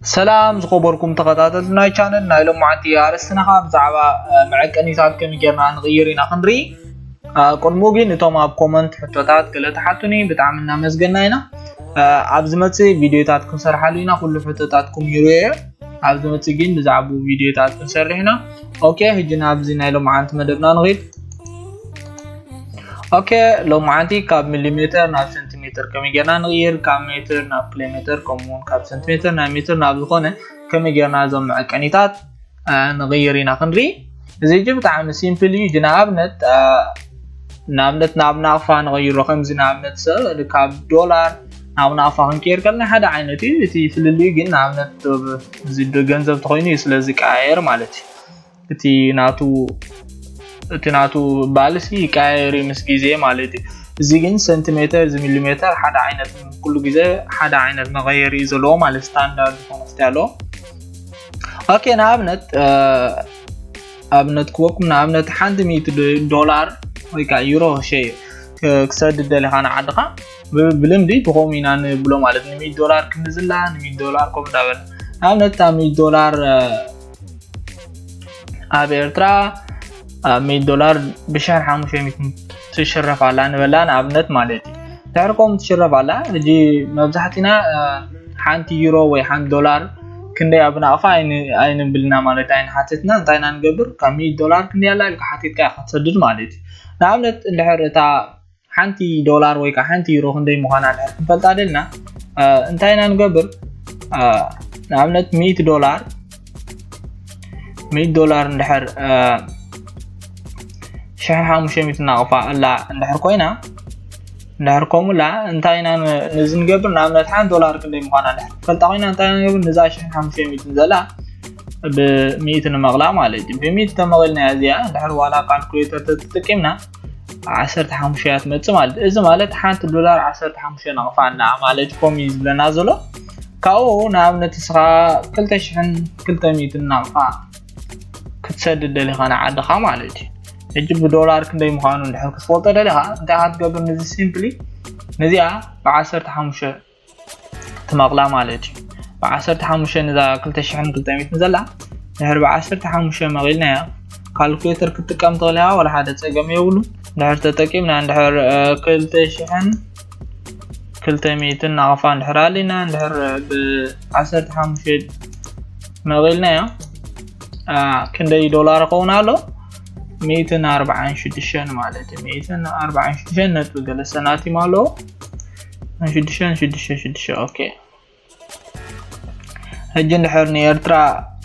ሰላም ዝኸበርኩም ተኸታተልቲ ናይ ቻነል፣ ናይ ሎማዓንቲ ኣርእስትና ከዓ ብዛዕባ መዐቀኒታት ከመይ ጌርና ንቕይር ኢና ክንርኢ። ቅድሙ ግን እቶም ኣብ ኮመንት ሕቶታት ገለ ተሓቱኒ ብጣዕሚ እናመስገና ኢና። ኣብ ዝመፅእ ቪድዮታት ክንሰርሓሉ ኢና፣ ኩሉ ሕቶታትኩም ይርዮ። ኣብ ዝመፅእ ግን ብዛዕባ ቪድዮታት ክንሰርሕ ኢና። ኦኬ፣ ሕጂ ናብዚ ናይ ሎማዓንቲ መደብና ንኺድ። ኦኬ፣ ሎማዓንቲ ካብ ሚሊሜተር ናብ ሰንቲሜተር ከመይ ጌርና ንቕይር፣ ካብ ሜትር ናብ ኪሎ ሜተር፣ ከምኡ እውን ካብ ሰንቲሜተር ናብ ሜትር ናብ ዝኾነ ከመይ ጌርና እዞም መዐቀኒታት ንቕይር ኢና ክንርኢ። እዚ ሕጂ ብጣዕሚ ሲምፕል እዩ። ሕጂ ንኣብነት ንኣብነት ናብ ናቕፋ ንቐይሮ። ከምዚ ንኣብነት ሰብ ካብ ዶላር ናብ ናቕፋ ክንቀይር ከለና ሓደ ዓይነት እዩ። እቲ ፍልልዩ ግን ንኣብነት እዚ ዶ ገንዘብ ተኾይኑ እዩ ስለ ዝቀያየር ማለት እዩ። እቲ ናቱ እቲ ናቱ ባልሲ ይቀያየር እዩ ምስ ግዜ ማለት እዩ። እዚ ግን ሰንቲሜተር፣ እዚ ሚሊሜተር ሓደ ዓይነት፣ ኩሉ ግዜ ሓደ ዓይነት መቐየሪ እዩ ዘለዎ ማለት ስታንዳርድ ዝኾነ ስቲ ኣለዎ። ኦኬ፣ ንኣብነት ኣብነት ክወኩም ንኣብነት ሓንቲ ሚእቲ ዶ- ዶላር ወይ ከዓ ዩሮ ሸ ክሰድድ ደሊኻ ንዓድኻ ብ- ብልምዲ ብኸምኡ ኢና ንብሎ ማለት ንሚእቲ ዶላር ክንዝላ ንሚእቲ ዶላር ከምኡ እንዳበለ ንኣብነት እታ ሚእቲ ዶላር ኣብ ኤርትራ ኣብ ሚእቲ ዶላር ብሽሕን ሓሙሽተ ሚእትን ትሽረፍ ኣላ ንበላ ንኣብነት ማለት እዩ። ድሕሪ ከምኡ ትሽረፍ ኣላ። ሕጂ መብዛሕትና ሓንቲ ዩሮ ወይ ሓንቲ ዶላር ክንደይ ኣብ ናቕፋ ኣይንብልና ማለት ኣይንሓትትና። እንታይ ኢና ንገብር? ካብ ሚእቲ ዶላር ክንደይ ኣላ ኢልካ ሓቲትካ ኢኻ ትሰድድ ማለት እዩ። ንኣብነት እንድሕር እታ ሓንቲ ዶላር ወይ ከዓ ሓንቲ ዩሮ ክንደይ ምዃና እንድሕር ክንፈልጣ ደልና እንታይ ኢና ንገብር? ንኣብነት ሚእቲ ዶላር ሚእቲ ዶላር እንድሕር ሽሕን ሓሙሽተ ሚእትን ናቕፋ ኣላ እንድሕር ኮይና እንድሕር ከምኡ ኣላ እንታይ ኢና ነዚ ንገብር? ንኣብነት ሓንቲ ዶላር ክንደይ ምዃና እንድሕር ክንፈልጣ ኮይና እንታይ ኢና ንገብር? ነዛ ሽሕን ሓሙሽተ ሚእትን ዘላ ብሚእቲ ንመቕላ ማለት እዩ። ብሚእቲ ተመቒልናያ እዚኣ እንድሕር ዋላ ካልኩሌተር ተተጠቂምና ዓሰርተ ሓሙሽተ እያ ትመጽእ ማለት እዩ። እዚ ማለት ሓንቲ ዶላር ዓሰርተ ሓሙሽተ ናቕፋ ኣላ ማለት እዩ። ከምኡ እዩ ዝብለና ዘሎ። ካብኡ ንኣብነት እስኻ ክልተ ሽሕን ክልተ ሚእትን ናቕፋ ክትሰድድ ደሊኻ ንዓድኻ ማለት እዩ። ሕጂ ብዶላር ክንደይ ምዃኑ እንድሕር ክትፈልጦ ደሊኻ እንታይ ኢኻ ትገብር? ነዚ ሲምፕሊ ነዚኣ ብዓሰርተ ሓሙሽተ ትመቕላ ማለት እዩ። ብዓሰርተ ሓሙሽተ ነዛ ክልተ ሽሕን ክልተ ሚእትን ዘላ ድሕሪ ብዓሰርተ ሓሙሽተ መቒልናያ ካልኩሌተር ክትጥቀም ትኽእል ኢኻ፣ ወላ ሓደ ጸገም የብሉ። ድሕር ተጠቂምና እንድሕር ክልተ ሽሕን ክልተ ሚእትን ናቕፋ እንድሕር ኣሊና እንድሕር ብዓሰርተ ሓሙሽተ መቒልናዮ ክንደይ ዶላር ይኸውን ኣሎ? ሚእትን ኣርባዓን ሽዱሽተን ማለት እዩ። ሚእትን ኣርባዓን ሽዱሽተን ነጥቢ ገለ ሰናቲም ኣለዎ። ሽዱሽተ ሽዱሽተ ሽዱሽተ ኦኬ። ሕጂ እንድሕር ንኤርትራ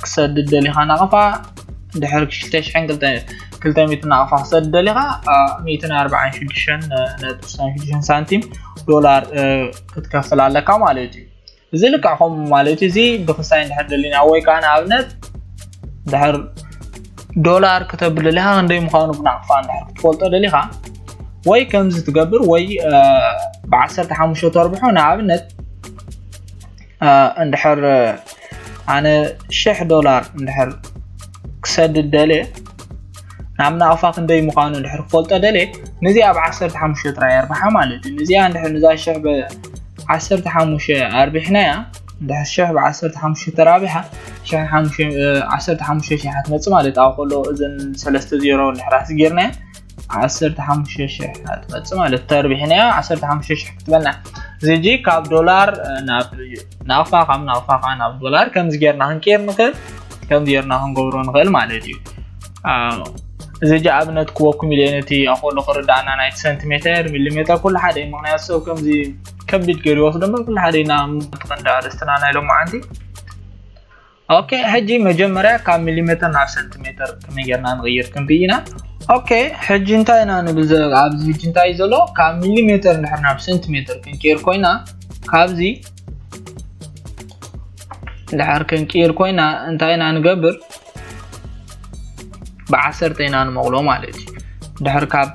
ክሰድድ ደሊኻ ናቕፋ እንድሕር ክልተ ሽሕን ክልተ ሚእትን ናቕፋ ክሰድድ ደሊኻ ሚእትን ኣርባዓን ሽዱሽተን ነጥቢ ስሳን ሽዱሽተን ሳንቲም ዶላር ክትከፍል ኣለካ ማለት እዩ። እዚ ልክዕ ከምኡ ማለት እዩ። እዚ ብክሳይ እንድሕር ደሊና ወይ ከዓ ንኣብነት ድሕር ዶላር ክተብል ደሊኻ ክንደይ ምዃኑ ብናቕፋ እንድሕር ክትፈልጦ ደሊኻ ወይ ከምዚ ትገብር ወይ ብዓሰርተ ሓሙሽተ ተርብሖ ንኣብነት እንድሕር ኣነ ሽሕ ዶላር እንድሕር ክሰድድ ደልየ ናብ ናቕፋ ክንደይ ምዃኑ እንድሕር ክፈልጦ ደልየ ነዚኣ ብ ዓሰርተ ሓሙሽተ ጥራይ ኣርብሓ ማለት እዩ። ነዚኣ እንድሕር ነዛ ሽሕ ብ ዓሰርተ ሓሙሽተ ኣርቢሕናያ እንድሕር ሽሕ ብ ዓሰርተ ሓሙሽተ ተራቢሓ ዓሰርተ ሓሙሽተ ሽሕ ትመፅእ ማለት ኣብ ከሎ እዘን ሰለስተ ዜሮ እንድሕር ኣስጌርናያ ዓሰርተ ሓሙሽተ ሽሕ ትመፅእ ማለት ተርቢሕናያ ዓሰርተ ሓሙሽተ ሽሕ ክትበልና እዚ ሕጂ ካብ ዶላር ናብ ናቕፋ ካብ ናቕፋ ከዓ ናብ ዶላር ከምዚ ጌርና ክንቀይር ንኽእል ከምዚ ጌርና ክንገብሮ ንኽእል ማለት እዩ። እዚ ሕጂ ኣብነት ክወኩም ኢለ ነቲ ኣኮሎ ክርዳእና ናይ ሰንቲሜተር ሚሊሜተር ኩሉ ሓደ እዩ። ምክንያቱ ሰብ ከምዚ ከቢድ ገይሩ ይወስዶ እምበር ኩሉ ሓደ ኢና። ምትቐንዳ ኣርእስትና ናይ ሎማዓንቲ ኦኬ ሕጂ መጀመርያ ካብ ሚሊሜተር ናብ ሰንቲሜተር ከመይ ጌርና ንቕይር ክንርኢ ኢና። ኦኬ ሕጂ እንታይ ኢና ንብል ዘ- ኣብዚ ሕጂ እንታይ እዩ ዘሎ ካብ ሚሊሜተር እንድሕር ናብ ሰንቲሜተር ክንቅይር ኮይና ካብዚ እንድሕር ክንቅይር ኮይና እንታይ ኢና ንገብር ብዓሰርተ ኢና ንመቕሎ ማለት እዩ። ድሕር ካብ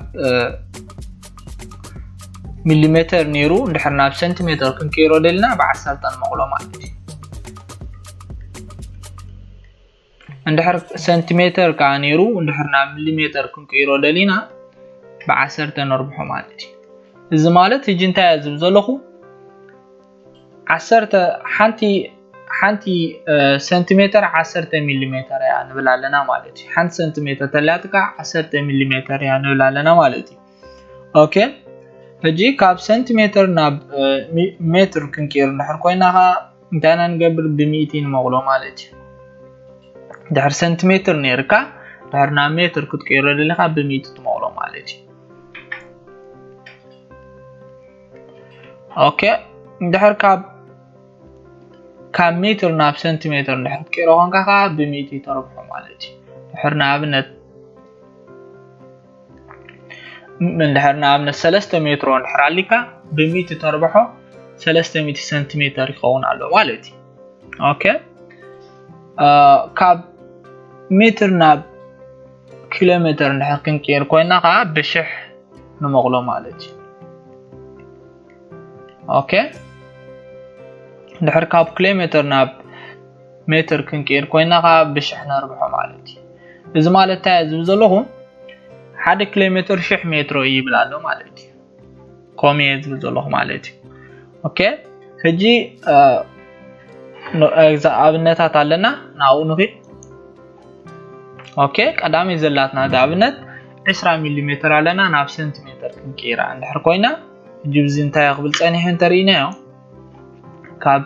ሚሊሜተር ነይሩ እንድሕር ናብ ሰንቲሜተር ክንቀይሮ ደልና ብዓሰርተ ንመቕሎ ማለት እዩ። እንድሕር ሰንቲሜተር ከዓ ነይሩ እንድሕር ናብ ሚሊሜተር ክንቀይሮ ደሊና ብዓሰርተ ነርብሖ ማለት እዩ። እዚ ማለት ሕጂ እንታይ እየ ዝብል ዘለኹ ዓሰርተ ሓንቲ ሓንቲ ሰንቲሜተር ዓሰርተ ሚሊሜተር እያ ንብል ኣለና ማለት እዩ። ሓንቲ ሰንቲሜተር ተላትካ ዓሰርተ ሚሊሜተር እያ ንብል ኣለና ማለት እዩ። ኦኬ፣ ሕጂ ካብ ሰንቲሜተር ናብ ሜትር ክንቅይር እንድሕር ኮይና ኸዓ እንታይ ኢና ንገብር? ብሚእቲ ንመቕሎ ማለት እዩ። ድሕር ሰንቲሜትር ነይርካ ድሕር ናብ ሜትር ክትቅይሮ ደሊኻ ብሚእቲ ትመቕሎ ማለት እዩ። ኦኬ፣ ድሕር ካብ ካብ ሜትር ናብ ሰንቲሜትር እንድሕር ትቀይሮ ኮንካ ከዓ ብሚእቲ ተረብሖ ማለት እዩ። ድሕር ንኣብነት እንድሕር ንኣብነት ሰለስተ ሜትሮ እንድሕር ኣሊካ ብሚእቲ ተርብሖ ሰለስተ ሚእቲ ሰንቲሜተር ይኸውን ኣሎ ማለት እዩ። ኦኬ፣ ካብ ሜትር ናብ ኪሎ ሜትር እንድሕር ክንቅይር ኮይና ከዓ ብሽሕ ንመቕሎ ማለት እዩ። ኦኬ፣ ድሕር ካብ ኪሎ ሜትር ናብ ሜትር ክንቅይር ኮይና ከዓ ብሽሕ ነርብሖ ማለት እዩ። እዚ ማለት እንታይ ዝብል ዘለኹ ሓደ ኪሎ ሜትር ሽሕ ሜትሮ እዩ ይብል ኣሎ ማለት እዩ። ኮሜ ዝብል ዘለኹ ማለት እዩ። ኦኬ፣ ሕጂ ኣብነታት ኣለና፣ ናብኡ ንኺድ። ኦኬ፣ ቀዳመይ ዘላትና ኣብነት ዕስራ ሚሊ ሜትር ኣለና፣ ናብ ሰንቲሜተር ክንቅይራ እንድሕር ኮይና፣ ሕጂ ብዚ እንታይ ክብል ጸኒሐ እንተርኢናዮ፣ ካብ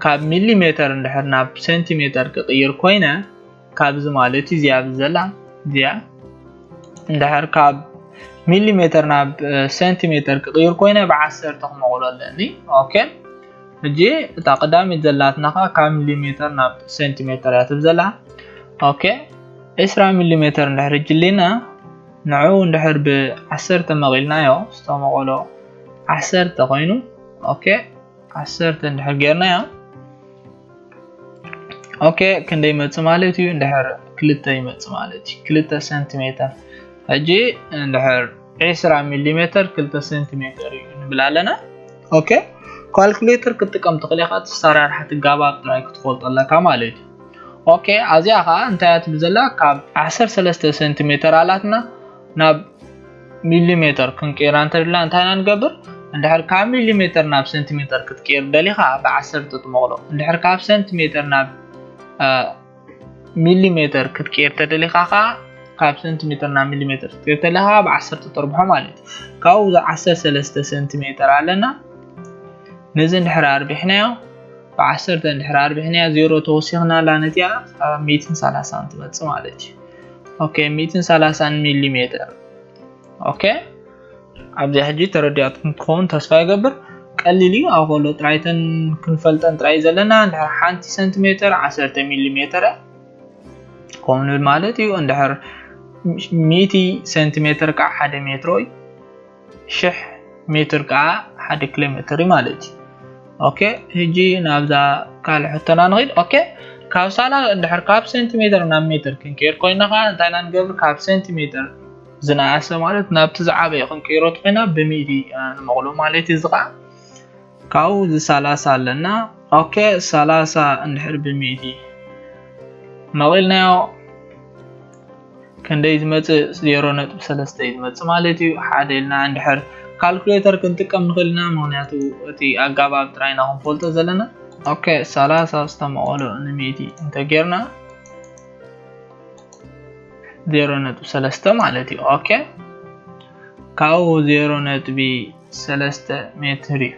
ካብ ሚሊ ሜተር እንድሕር ናብ ሰንቲሜተር ክቕይር ኮይነ፣ ካብዚ ማለት እዩ እዚኣ ኣብዚ ዘላ እዚኣ እንድሕር ካብ ሚሊ ሜተር ናብ ሰንቲሜተር ክቕይር ኮይነ ብዓሰርተ ክመቕሎ ኣለኒ። ኦኬ፣ ሕጂ እታ ቀዳመይቲ ዘላትና ከዓ ካብ ሚሊ ሜተር ናብ ሰንቲሜተር እያ ትብል ዘላ። ኦኬ፣ ዕስራ ሚሊ ሜተር እንድሕር እጅሊና ንዕኡ እንድሕር ብዓሰርተ መቒልናዮ ዝተመቐሎ ዓሰርተ ኮይኑ፣ ኦኬ፣ ዓሰርተ እንድሕር ጌርናዮ፣ ኦኬ፣ ክንደይ ይመጽእ ማለት እዩ? እንድሕር ክልተ ይመጽእ ማለት እዩ። ክልተ ሰንቲሜተር። ሕጂ እንድሕር ዕስራ ሚሊ ሜተር ክልተ ሰንቲሜተር እዩ ንብል ኣለና። ኦኬ፣ ካልኩሌተር ክትጥቀም ትኽእል ኢኻ። እቲ ኣሰራርሓ ኣገባብ ጥራይ ክትፈልጦ ኣለካ ማለት እዩ። ኦኬ፣ ኣብዚኣ ኸዓ እንታይ እያ ትብል ዘላ? ካብ ዓሰርተ ሰለስተ ሰንቲሜተር ኣላትና ናብ ሚሊ ሜተር ክንቅይራ እንተድላ እንታይ ኢና ንገብር? እንድሕር ካብ ሚሊ ሜተር ናብ ሰንቲሜተር ክትቅይር ደሊኻ ብዓሰርተ ትመቕሎ። እንድሕር ካብ ሰንቲሜተር ናብ ሚሊ ሜተር ክትቅይር ተደሊኻ ኸዓ ካብ ሰንቲሜተር ናብ ሚሊ ሜተር ክትቅይር ተደሊኻ ብዓሰርተ ተርብሖ ማለት እዩ። ካብኡ ዓሰርተ ሰለስተ ሰንቲሜተር ኣለና። ነዚ እንድሕር ኣርቢሕናዮ ብዓሰርተ እንድሕር ኣርቢሕናዮ ዜሮ ተወሲኽናላ ነዚኣ ሚእትን ሰላሳን ትመጽእ ማለት እዩ። ኦኬ፣ ሚእትን ሰላሳን ሚሊ ሜተር። ኦኬ፣ ኣብዚ ሕጂ ተረዲኣትኩም ክኸውን ተስፋ ይገብር። ቀሊል እዩ። ኣብ ከሎ ጥራይተን ክንፈልጠን ጥራይ ዘለና እንድሕር ሓንቲ ሰንቲሜተር ዓሰርተ ሚሊ ሜተር ከምኡ ንብል ማለት እዩ። እንድሕር ሚእቲ ሰንቲሜተር ከዓ ሓደ ሜትሮ እዩ። ሽሕ ሜትር ከዓ ሓደ ኪሎ ሜትር እዩ ማለት እዩ። ኦኬ፣ ሕጂ ናብዛ ካልእ ሕቶና ንኽድ። ኦኬ፣ ካብ ሳላ እንድሕር ካብ ሰንቲሜተር ናብ ሜትር ክንቀይር ኮይና ከዓ እንታይ ኢና ንገብር? ካብ ሰንቲሜተር ዝነኣሰ ማለት ናብቲ ዝዓበየ ክንቀይሮ ተኮይና ብሚእቲ ንመቕሎ ማለት እዩ። እዚ ከዓ ካብኡ እዚ ሰላሳ ኣለና። ኦኬ፣ ሰላሳ እንድሕር ብሚእቲ መቒልናዮ ክንደይ ዝመጽእ? ዜሮ ነጥቢ ሰለስተ እዩ ዝመጽእ ማለት እዩ። ሓደ ኢልና እንድሕር ካልኩሌተር ክንጥቀም ንኽእል ኢና፣ ምኽንያቱ እቲ ኣጋባብ ጥራይ ኢና ክንፈልጦ ዘለና። ኦኬ፣ ሰላሳ ዝተመቐሎ ንሚእቲ እንተጌርና ዜሮ ነጥቢ ሰለስተ ማለት እዩ። ኦኬ፣ ካብኡ ዜሮ ነጥቢ ሰለስተ ሜትር እዩ።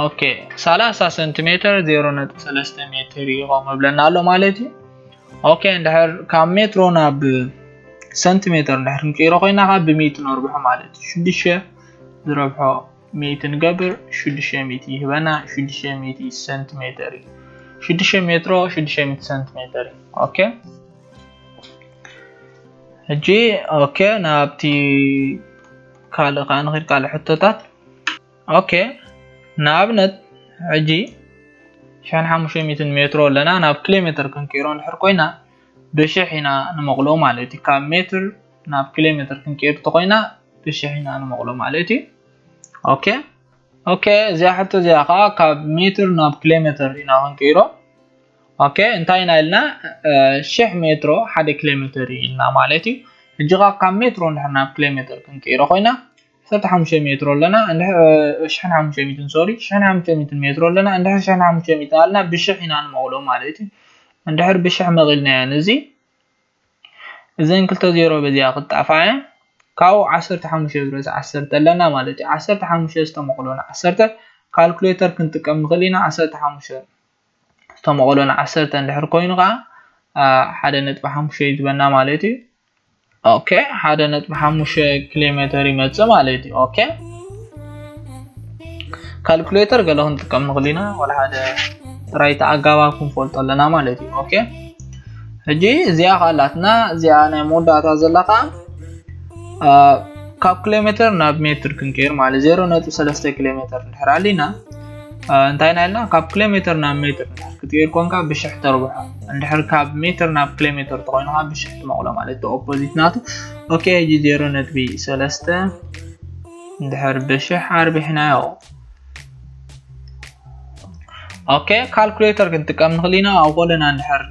ኦኬ፣ ሰላሳ ሰንቲሜተር ዜሮ ነጥቢ ሰለስተ ሜትር እዩ ከምኡ ይብለና ኣሎ ማለት እዩ። ኦኬ፣ እንድሕር ካብ ሜትሮ ናብ ሰንቲሜተር እንድሕር ክንቅይሮ ኮይና ካብ ብሚእቲ ነርብሖ ማለት እዩ። ሽዱሽተ ዝረብሖ ሚእቲ ንገብር፣ ሽዱሽተ ሚእቲ ይህበና። ሽዱሽተ ሚእቲ ሰንቲሜተር እዩ። ሽዱሽተ ሜትሮ ሽዱሽተ ሚእቲ ሰንቲሜተር እዩ። ኦኬ፣ ሕጂ ኦኬ፣ ናብቲ ካልእ ከዓ ንኽድ ካልእ ሕቶታት። ኦኬ፣ ንኣብነት ሕጂ ሽሕን ሓሙሽተ ሚእትን ሜትሮ ኣለና፣ ናብ ኪሎ ሜትር ክንቅይሮ እንድሕር ኮይና ብሽሕ ኢና ንመቕሎ ማለት እዩ። ካብ ሜትር ናብ ኪሎ ሜትር ክንቅይር ተኮይና ብሽሕ ኢና ንመቕሎ ማለት እዩ። ኦኬ፣ ኦኬ፣ እዚኣ ሕቶ እዚኣ ከዓ ካብ ሜትር ናብ ኪሎ ሜትር ኢና ክንቅይሮ። ኦኬ፣ እንታይ ኢና ኢልና? ሽሕ ሜትሮ ሓደ ኪሎ ሜትር እዩ ኢልና ማለት እዩ። ሕጂ ከዓ ካብ ሜትሮ እንድሕር ናብ ኪሎ ሜትር ክንቅይሮ ኮይና ዓሰርተ ሓሙሽተ ሜትሮ ኣለና። እንድሕር ሽሕን ሓሙሽተ ሚእትን፣ ሶሪ፣ ሽሕን ሓሙሽተ ሚእትን ሜትሮ ኣለና። እንድሕር ሽሕን ሓሙሽተ ሚእትን ኣልና፣ ብሽሕ ኢና ንመቕሎ ማለት እዩ። እንድሕር ብሽሕ መቒልናዮ ነዚ፣ እዘን ክልተ ዜሮ በዚኣ ክጣፋ እየን። ካብኡ ዓሰርተ ሓሙሽተ ብርእሲ ዓሰርተ ኣለና ማለት እዩ። ዓሰርተ ሓሙሽተ ዝተመቕሎ ን ዓሰርተ፣ ካልኩሌተር ክንጥቀም ንኽእል ኢና። ዓሰርተ ሓሙሽተ ዝተመቐሎ ን ዓሰርተ እንድሕር ኮይኑ ከዓ ሓደ ነጥቢ ሓሙሽተ እዩ ዝበና ማለት እዩ። ኦኬ፣ ሓደ ነጥቢ ሓሙሽተ ኪሎ ሜትር ይመጽእ ማለት እዩ። ኦኬ፣ ካልኩሌተር ገለ ክንጥቀም ንኽእል ኢና። ዋላ ሓደ ጥራይ እቲ ኣጋባብ ክንፈልጦ ኣለና ማለት እዩ። ኦኬ፣ ሕጂ እዚኣ ካላትና፣ እዚኣ ናይ መወዳእታ ዘላ ከዓ ካብ ኪሎ ሜትር ናብ ሜትር ክንቀይር ማለት፣ ዜሮ ነጥቢ ሰለስተ ኪሎ ሜትር እንድሕር ኣሊና፣ እንታይ ኢና ኢልና? ካብ ኪሎ ሜትር ናብ ሜትር ክትቀይር ኮንካ ብሽሕ ተርብሖ። እንድሕር ካብ ሜትር ናብ ኪሎ ሜትር ተኾይኑ ከዓ ብሽሕ ትመቕሎ ማለት፣ ኦፖዚት ናቱ። ኦኬ፣ ሕጂ ዜሮ ነጥቢ ሰለስተ እንድሕር ብሽሕ ኣርቢሕናዮ። ኦኬ፣ ካልኩሌተር ክንጥቀም ንኽእል ኢና። ኣብ ኮለና እንድሕር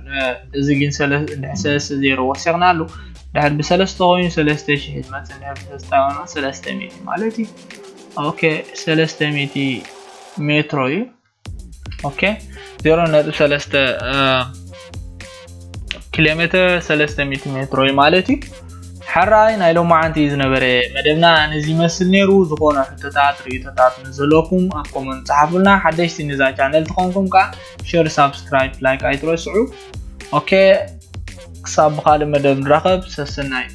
እዚ ግን ሰለስተ ዜሮ ወሲኽናሉ፣ እንድሕር ብሰለስተ ኮይኑ ሰለስተ ሽሕ ዝመፅእ፣ እንድሕር ብሰለስተ ኮይኑ ሰለስተ ሚእቲ ማለት እዩ። ኦኬ፣ ሰለስተ ሚእቲ ሜትሮ እዩ። ኦኬ፣ ዜሮ ነጥቢ ሰለስተ ኪሎ ሜትር፣ ሰለስተ ሚእቲ ሜትሮ እዩ ማለት እዩ። ሕራይ ናይ ሎማዓንቲ እዩ ዝነበረ መደብና ነዚ ይመስል ነይሩ። ዝኾነ ሕቶታት፣ ርእይቶታት ንዘለኩም ኣብ ኮመንት ጸሓፉልና። ሓደሽቲ ነዛ ቻነል ተኾንኩም ከዓ ሸር፣ ሳብስክራይብ፣ ላይክ ኣይትረስዑ። ኦኬ፣ ክሳብ ብኻልእ መደብ ንራኸብ። ሰሰናዩ።